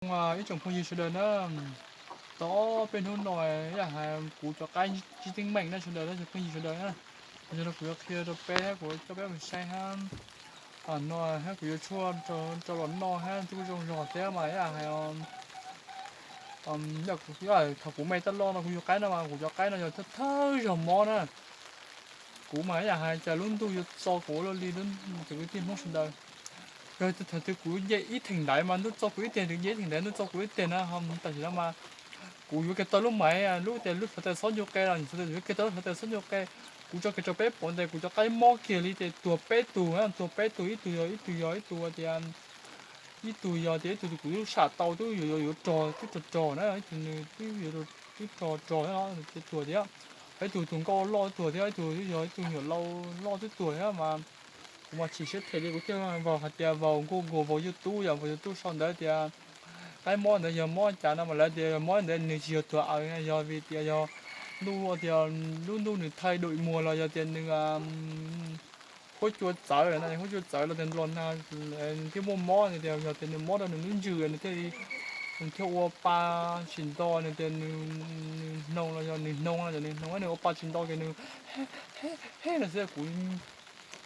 Ib tsoom phooj ywg sawv daws na, tau peb hnub no yam hais kuv cov qaib tsib teeb meem na sawv daws, cov phooj ywg sawv daws na, no kuv yuav qhia rau peb, kuv coj peb mus saib hab. No hab kuv yuav tshuaj rau los noj hab kuj zoo zog thiab mas yam hais thaum kuv me taj loj no kuv yug qaib no mas kuv cov qaib no yog thawj thawj zaug mob na. Kuv mas yam hais cas lub ntuj yuav txo kuv ua luaj li, cov kwv tij Hmoob sawv daws. Yog thaum twg kuv nce ib theem ntaiv mas ntuj txo kuv ib tiag, nce ib theem ntaiv ntuj txo kuv ib tiag na. Tam sim no mas kuv yuav kiag tau lub maiv, lub tias lub phov tais xob ncu qe los, yuav kiag tau lub phov tais xob ncu qe. Kuv tso kiag rau peb pom ntawd kuv cov qaib mob kiag li ces tuag peb tug, tuag peb tug, ib tug yog ib tug yog ib tug tias, ib tug yog tias ib tug kuv twb sam tau twb yuav yuav rog twb rog rog na, ib tug nws twb yuav twb rog rog ces tuag thiab. Ib tug tus nkauj loj tuag thiab, ib tug yog ib tug nyuam lau loj twb tuag thiab mas kuv mas chim siab them li kuv thiaj vau hais tias vau Google, vau YouTube, yog vau YouTube sau ntawd tias qaib mob ntawd yog mob cas no mas lawv tias yog mob ntawd nws tsis yog tuag aws, yog vim tias yog ntuj tias lub ntuj nws thaij dua muag los yog tias nws huab cua txawv no, huab cua txawv los tias nplos nag thiaj muaj mob, tias yog tias nws mob rau nws lub ntsws nws thiaj li, nws thiaj ua pa tsis nto, nws tias nws hnoos los yog nws hnoos los yog nws hnoos nws ua pa tsis nto ces nws he no xwb.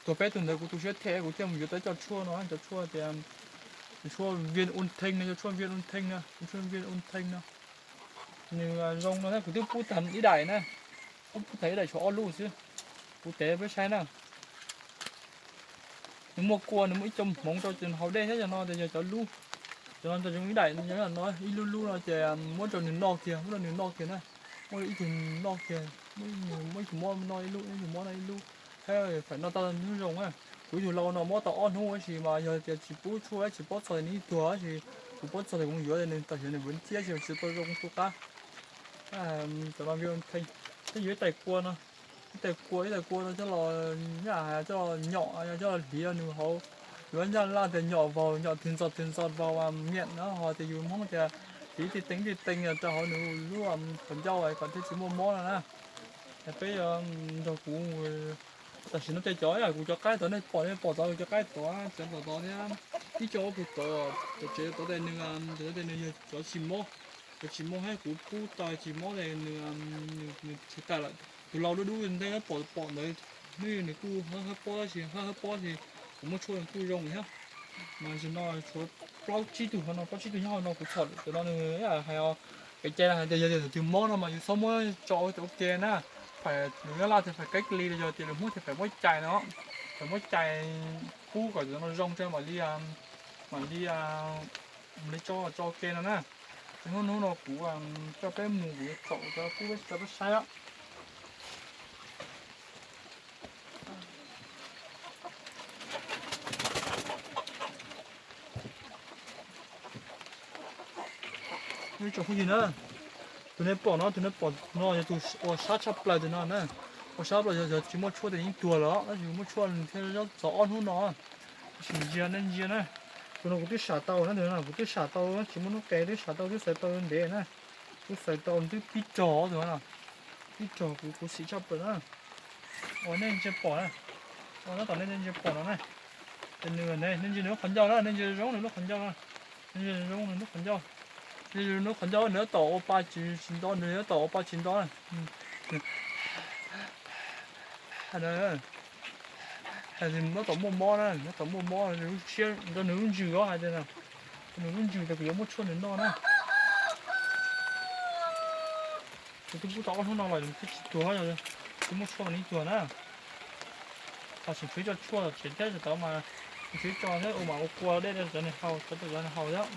Kuv tuag peb tug ntawd kuv tu siab them kuv thiaj mus yuav tau cov tshuaj no, cov tshuaj tias tshuaj Viêm Ung Thư no, cov tshuaj Viêm Ung Thư no, cov tshuaj Viêm Ung Thư no. Nws zoo no thiab, kuv twb pub tag ib daim na, kuv pub tag ib daim tshuav ob lub xwb. Kuv tev peb saib na. Nws muaj kua, nws muaj ib co hmoov rau ces haus dej thiab. Cov no ces yog cov lub, cov no ces zoo ib daim no, ib lub lub no ces muab rau nws noj kiag, muab rau nws noj kiag na. Muab ib tug noj kiag, muab ib tug mob noj ib lub, ib tug mob noj ib lub. Thiab fam noj tau hnub zoo na. Kuv ib tug lau no mob tau ob hnub tab sis mas yog tias tsis pub tshuaj tsis paub txog nws yeej tuag tab sis kuv paub txog tias kuv mus yuav nws tam sim nws vuv ciab tsis tau zoo tu qab. Cov no view thiab yuav ib tais kua no, ib tais kua, ib tais kua no coj los, coj los nyom, coj los hliv nws hauv. Yuav nyab laj tias nyom vaus, nyom twg ntxov twg ntxov vaus mas miam no, ho tias yus Hmoob tias hliv tij teev tij teev rau hauv nws lub qhov ncauj kom thiaj tsis muaj mob no na. Peb nrog kuv, tam sim no tej cov, kuv cov qaib tod nej pom, nej pom tod kuv cov qaib tod, tsev tod tod thiab, ib co ua pug tod, tsev tod tes nws, tsev tod tes nws yog cov tsis mob, cov tsis mob thiab kuv pub tau tsis mob tes nws, nws tsis tawm lawm. Tus lau dub dub ntej pom pom ntawd, nws kuj hab hab pob tab sis hab hab pob sis kuv muab tshuaj kuj zoo thiab. Mas zaum no tshuav plaub tsib tug hauv no, plaub tsib tug nyob hauv no kuv txhom cov no nws hais kev cai hais tias yog tias tus twg mob no mas yus txhob muab tso ua ua ke na. Fam lus nyob laj tias fam kev li los yog tias lus Hmoob tias fam muab cais no, fam muab cais pub kom cov no zoo tso mam li, mam li, mam li tso tso ua ke no na. Hnub hnub no kuv coj peb mus kuv yuav txhom cov pub rau peb saib. Ib tsoom phooj ywg na, tus nej pom no, tus nej pom no yog tus ua sab tshaj plaws tus no na. Ua sab plaws yog tsis muaj tshuaj tes yeej tuag lawm, tab sis muaj tshuaj thiaj txog ob hnub no. Tab sis ntsia nej ntsia na, tus no kuv twb sam tau na, tus no kuv twb sam tau tsis muaj hnub qes twb sam tau twb xaws tau ntev na. Kuv xaws tau twb pib rog tus no, pib rog kuv kuv xim tshaj plaws na. Ua nej ntsia pom na, ua tab tom nej ntsia pom no na. Ces nws ne, nej ntsia nws lub qhov ncauj na, nej ntsia zoo nws lub qhov ncauj na. Nej ntsia zoo nws lub qhov ncauj. Nws lub qhov ncauj nws tab tom ua pa tsis tsis nto, nws tab tom ua pa tsis nto na. Tab tom muaj mob na, tab tom muaj mob, nws lub siab rau nws lub ntsws os hais tias, nws lub ntsws tias kuv yuav muab tshuaj nws noj na. Kuv twb pub tau ob hnub no los nws twb tsis tuag, kuv muab tshuaj nws tuag na. Tam sim tseem tso tshuaj tsev thiab tseem tau mas tseem tso thiab ua mas ua kua dej rau cov nws haus, cov nws haus thiab.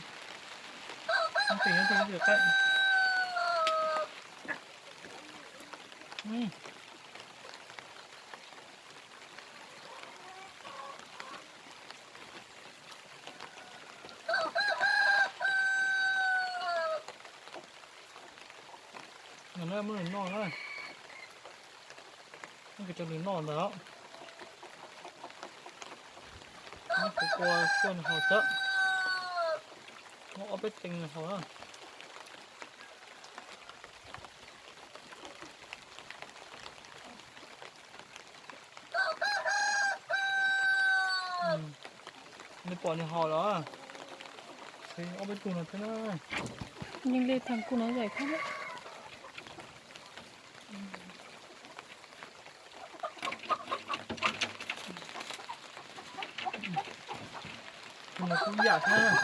Nyob twj ywm nyob twj ywm qaib. Muab nws noj na. Muab nws noj ntag. Muab kua kua tshuaj nws haus thiab. Muab ob peb teev nws haus na. Nej pom nws haus los? Ob peb tug no thiab na. Yeej li thaj kuj no yaim thiab. Tus no kuj yam thiab.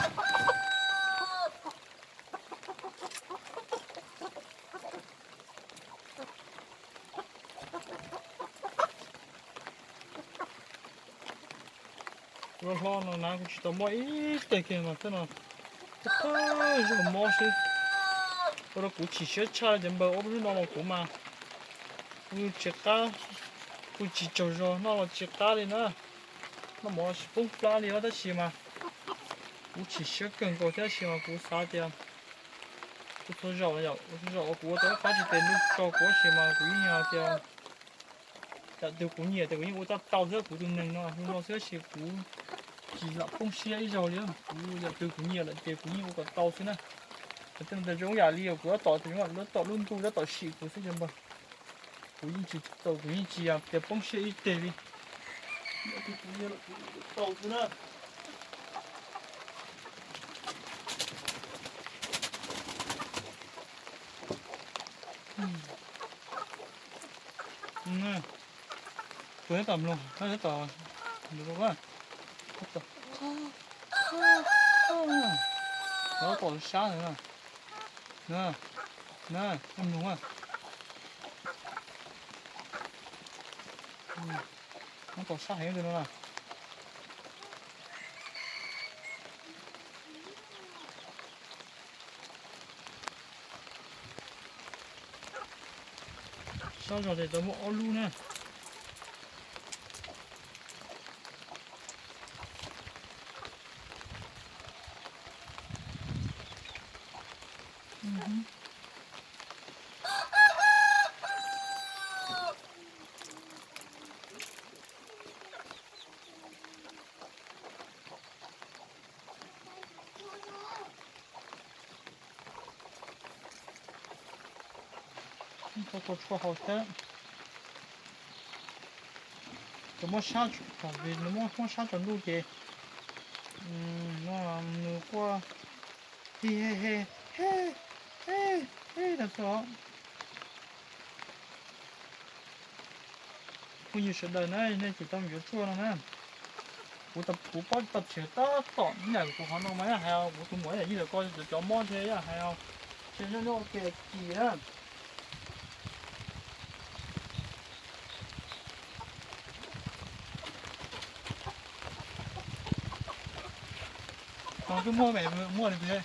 Kuv hlob no na kuv tsis tau muab ib teg kiag no thiab no. Thawj zaug mob xwb. Ua rau kuv chim siab tshaj cov npawg ob peb hnub no los kuv mas kuj tsis qab, kuj tsis tsaug zog noj los tsis qab li na. Noj mov los tsis poob plab li os tab sis mas kuv chim siab kawg nkaus thiab tab sis mas kuv xav tias kuv txhua zaum, txhua zaum kuv ua tau ib qab tsis tes ntuj tso kuv tab sis mas kuv yeej hais tias yam twg kuv nyiam ces kuv yeej ua tau thiab kuv tus neeg no hu no xwb tab sis kuv tsis lam poob siab ib zaug li. Kuv yam twg kuv nyiam lawm ces kuv yeej ua kom tau xwb na. Tej no zoo yam li kuv tab tom, tab tom lub ntuj tab tom sim kuv xwb cov npawg. Kuv yeej tsis tau, kuv yeej tsis tias poob siab ib teg li. Tau xwb na. Tus tab tom mloog, tab tom mloog, tab tom sab na, na, mloog na. Tab tom sab heev tus no na. Sab zog ces tau muaj ob lub na. Tau tau tshuaj haus thiab. Cov muab sab, vim nws muab muab sab tsaus ntuj ces nws quaj hi he he he he he tag xwb os. Phooj ywg sawv daws na, nej tsum tau mus yuav tshuaj no na. Kuv, kuv paub tsis tau thiab tab tom ib yam kuv qhov no mas yog hais kuv tus muam ib yam li ntawm ko cov mob thiab yog hais ces nyob nyob ua ke kim na. Twb muaj me muaj li.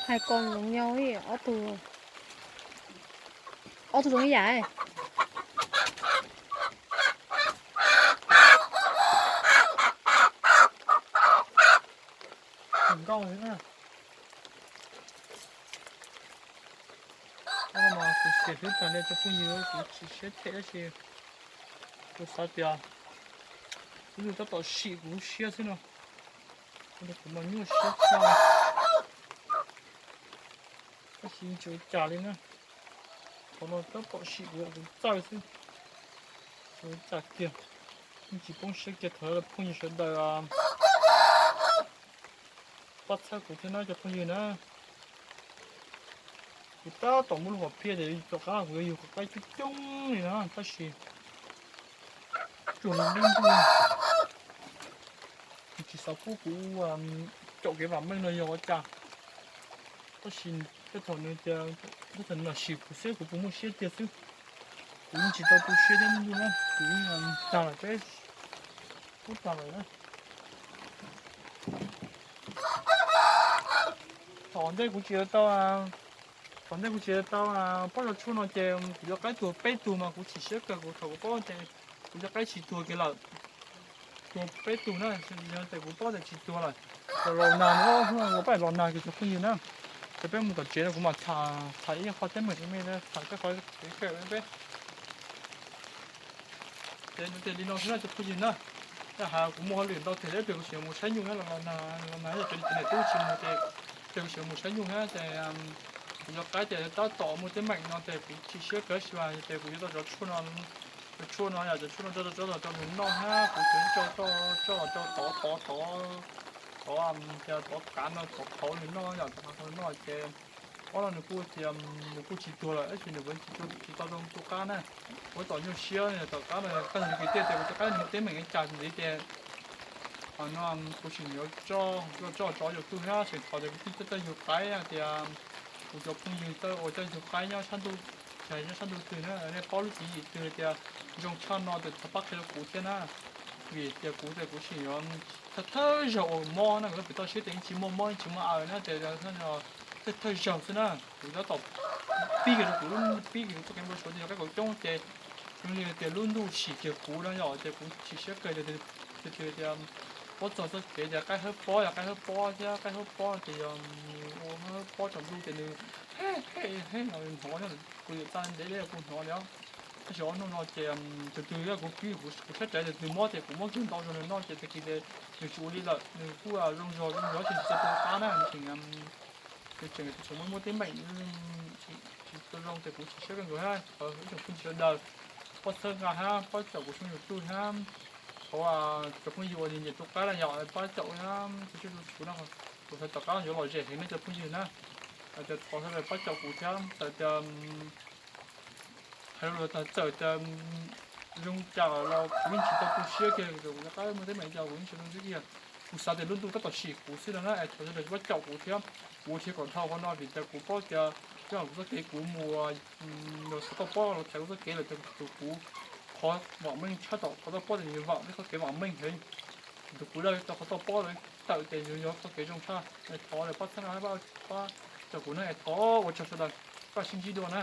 Hai con giống nhau ý, ob tug, ob tug giống ib yam. Nkauj thiab na. Ob no mas kuv xav hlub tag li cov phooj ywg, kuv chim siab them tab sis kuv xav tias kuv yus tab tom sim kuv lub siab xwb no, kuv mas nyuaj siab tshaj, tab sis tsis ua cas li na. Qhov no tab tom sim kuv, kuv txawj xwb, tsis ua cas kiag, yeej tsis poob siab kiag. Thov phooj ywg sawv daws pab txhawb kuv thiab na cov phooj ywg na. Kuv tab tom muaj lub hom phiaj tias tom qab kuv yuav yug qhov qaib coob coob li na tab sis tsuas li ntuj, tsis xav pub kuv caum kev vam meej no yog ua cas. Tab sis tej thaum nws tias, tej thaum nws los sim kuv seb kuv puas muaj siab tiag xwb. Kuv yeej tsis tau tu siab thiab ntuj na, kuv yeej tag lawm peb, pub tag lawm na. Thaum ntej kuv tsis tau, thaum ntej kuv tsis tau pab zov tshuaj no ces kuv cov qaib tuag peb tug mas kuv chim siab kawg, kuv thaum kuv paub ces kuv cov qaib tsis tuag kiag lawm. Tuag peb tug na, ces kuv paub tias tsis tuag lawm. Los los nag, los pab los nag kiag cov phooj ywg na. Ces peb mus tom tsev no kuv mam tham, tham ib qho teeb meem rau mej, tham peb qhov kev kawm peb. Ces tias li no xwb na cov phooj ywg na. Yog hais kuv muaj hauj lwm ntau tiag thiab ces kuv tseem mus saib nyuj na, los los nag, los nag ces cov niam tub tsis mus ces, ces kuv tseem mus saib nyuj na ces Kuv yuav qaib ces tab tom muaj teeb meem no ces kuv chim siab kawg tab sis mas ces kuv yuav tau cov tshuaj no, cov tshuaj no yom, cov tshuaj no coj tso los rau nws noj hab kuv tseem tso, tso los rau tod tod tod, tod, tod kav no tod qhauv nws noj yom, tod qhauv nws noj ces ob no nws kuj tias nws kuj tsis tuag lawm tab sis nws tsis tau zoo tu qab na. Kuv tab tom nyuaj siab tom qab no, koj tus kwv tij tias kuv cov qaib nws muaj teeb meem li cas ntxiv ces no kuv sim yuav tso, tso tso yus tug hab tseem thov tias kwv tij coj tau yus qaib hais tias kuv cov phooj ywg tau ua coj yus qaib nyob sab ntuj, nyob sab ntuj twg na, nej paub lub tswv yim twg tias zoo tshaj no ces thov pab qhia rau kuv thiab na. Vim tias kuv tias kuv sim yuav thawj thawj zaug uas mob na, kuv pem toj siab tias yeej tsis muaj mob yeej tsis muaj aws na ces thawj thawj zaug xwb na. Kuv tab tom pib kiag rau kuv lub, pib kiag kuv txoj kev npau suav tias yog qaib kaum coob ces zoo li tias lub ntuj sim kiag kuv no yom, ces kuv chim siab kawg tias, tias, tias, tias pob txog txoj kev tias qaib hawb pob, yog qaib hawb pob thiab qaib hawb pob ces yog ua hawb pob tsaus ntuj ces nws he he he no hnov nyob kuv yam txaj ntev li kuv hnov li. Tab sis ob hnub no ces tus twg kuv pib kuv sab tsawv tus twg mob ces kuv muab kiag ntau rau nws noj ces tag kis nws tsis ua li lawm, nws kuj zoo zog zoo zog tsis txawj tu qab na, nws tseem, nws tseem, tseem muaj muaj teeb meem tsis tau zoo ces kuv chim siab kawg nkaus hab. Ib tsoom phooj ywg sawv daws, pab txhawb nqa hab pab caum kuv tshooj YouTube hab, thov cov phooj ywg uas nyiam nyiam tu qaib na yom pab caum hab, kuv tshooj YouTube no kuv xav tom qab yuav lom zem heev na cov phooj ywg na. Ces thov sawv daws pab caum kuv thiab txawm tias hais lus txawm tias zoo cas los kuv yeej tsis tau tu siab kiag, kuv cov qaib muaj teeb meem cas kuv yeej tsis tau tu siab kiag. Kuv xav tias lub ntuj tab tom sim kuv xwb no na, es thov sawv daws pab caum kuv thiab, kuv ua tshiab kom dhau qhov no vim tias kuv paub tias yog kuv txoj kev kuv mus, yog qhov toj pob los thaiv kuv txoj kev lawm ces tus kuv qhov vam meej tshaj tom qhov toj pob ces nws vam txoj kev vam meej heev. Tus kuv dag tau qhov toj pob lawm tawm ces yog txoj kev zoo tshaj. Thov lawv pab txhawb nqa, pab caum kuv na, es thov ua tsaug sawv daws, peb sib ntsib dua na.